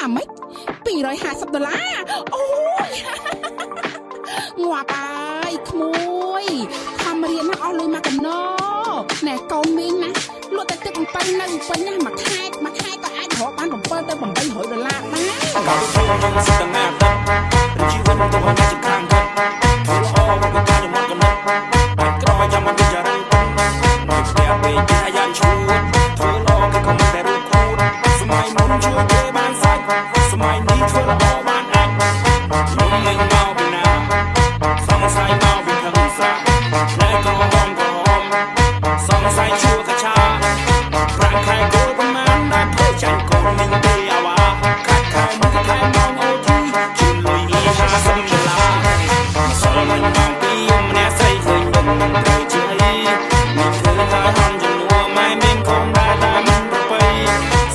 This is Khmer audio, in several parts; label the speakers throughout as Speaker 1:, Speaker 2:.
Speaker 1: ថាម៉េច250ដុល្លារអូយ ងាប់ហើយក្មួយខំរៀនណាអស់លុយមកកណោណែកូនមីងណាលក់តែទឹកអំពៅនៅពេញណាមួយខែមួយខែក៏អាចរកបាន7ទៅ800ដុល្លារដែរ
Speaker 2: កោខ្លួនខ្ញុំសិតតែងាទឹកជីវិតទៅឲ្យអ្នកជិតខាងគិតធ្វើល្អក៏គេថាខ្ញុំមកកណិតបាច់ក្រយ៉ាងមិនចារឹងនៅផ្ទះពេកគេថាយ៉ាងឈួតធ្វើល្អគេក៏មិនតែរួចខួតសម័យមុនជួយគេបានសាច់សម័យនេះធ្វើល្អបានអាចខ្ញុំមិនមកពីណាសង្ស័យមកពីខឹងសាណែក្រហមក្រហមសង្ស័យជួកឆាប្រាក់ខែគោលប្រមាណដែលធ្វើចាញ់កូនមីងទេអាវ៉ាខាត់ខែមកខែមកអូធីជូនលុយ50ដុល្លារសល់មិនមកពីម្នាក់ស្រីឃើញដុំមិនត្រូវជាអីមានធ្វើហើយហំជំនួម៉ែមានកូនដែរតែមិនប្រពៃ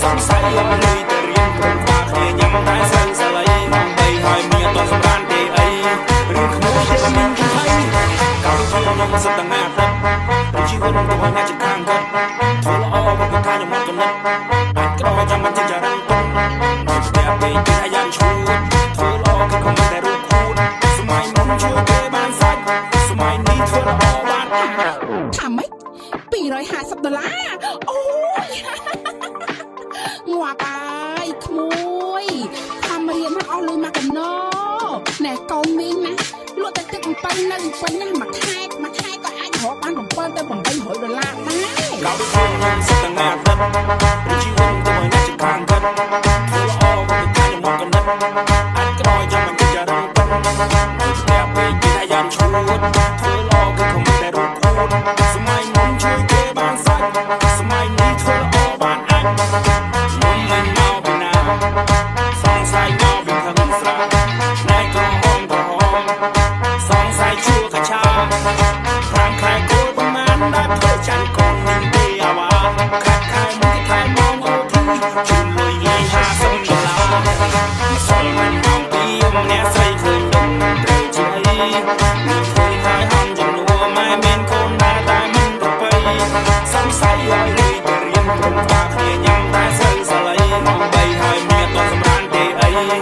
Speaker 2: សង្ស័យឲ្យលុយទៅរៀនព្រមក្បាលគ្នាញ៉ាំតែស្រូវសាលីមកបីហើយមានអត់សម្រានទេអីរឿងក្មួយទេមានគេហើយកោខ្លួនខ្ញុំសិតតែងាទឹកជីវិតទៅឲ្យអ្នកជិតខាងគិតធ្វើល្អក៏គេថាខ្ញុំមកកណិតបាច់ក្រយ៉ាងមិនចេះចរិតទុំនៅផ្ទះពេកគេថាយ៉ាងឈួតធ្វើល្អគេក៏មិនតែរួចខួតសម័យមុនជួយគេបានសាច់សម័យនេះធ្វើល្អបាន
Speaker 1: ថាម៉េច250ដុល្លារអូយ ងាប់ហើយក្មួយខំរៀនណាអស់លុយមកកណោណែកូនមីងណាលក់តែទឹកអំពៅនៅពេញណាមួយខែមួយខែក៏អាចរកបាន7ទៅ800ដុល្លារដែរ
Speaker 2: កោខ្លួនខ្ញុំសិតតែងាទឹកជីវិតទៅឲ្យអ្នកជិតខាងគិតធ្វើល្អក៏គេថាខ្ញុំមកកណិតអាចក្រយ៉ាងមិនចេះចរិតទុំនៅផ្ទះពេកគេថាយ៉ាងឈួតធ្វើល្អគេក៏មិនតែរួចខួតសម័យមុនជួយគេបានសាច់សម័យនេះធ្វើល្អបានអាចខ្ញុំមិនមកពីណាសង្ស័យមកពីខឹងស្រាណែក្រហមក្រហមសង្ស័យជួកឆាប្រាំខែគោលប្រមាណដែលធ្វើចាញ់កូនមីងទេអាវ៉ាខាត់ខែមកគេខែមកអូធីជូនលុយ50ដុល្លារសល់មិនមកពីម្នាក់ស្រីឃើញដុំត្រូវជាអីមានធ្វើហើយហំចំនួនម៉ែមានកូនដែរតែមិនប្រពៃសង្ស័យឲ្យលុយទៅរៀនព្រមក្បាលគ្នាញ៉ាំតែស្រូវសាលីមកបីហើយមានអត់សម្រានទេអីរឿង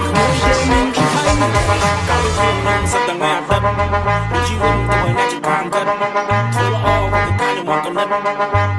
Speaker 2: ក្មួយទេមានគេហើយកោខ្លួនខ្ញុំសិតតែងាទឹកជីវិតទៅឲ្យអ្នកជិតខាងគិតធ្វើល្អក៏គេថាខ្ញុំមកកណិត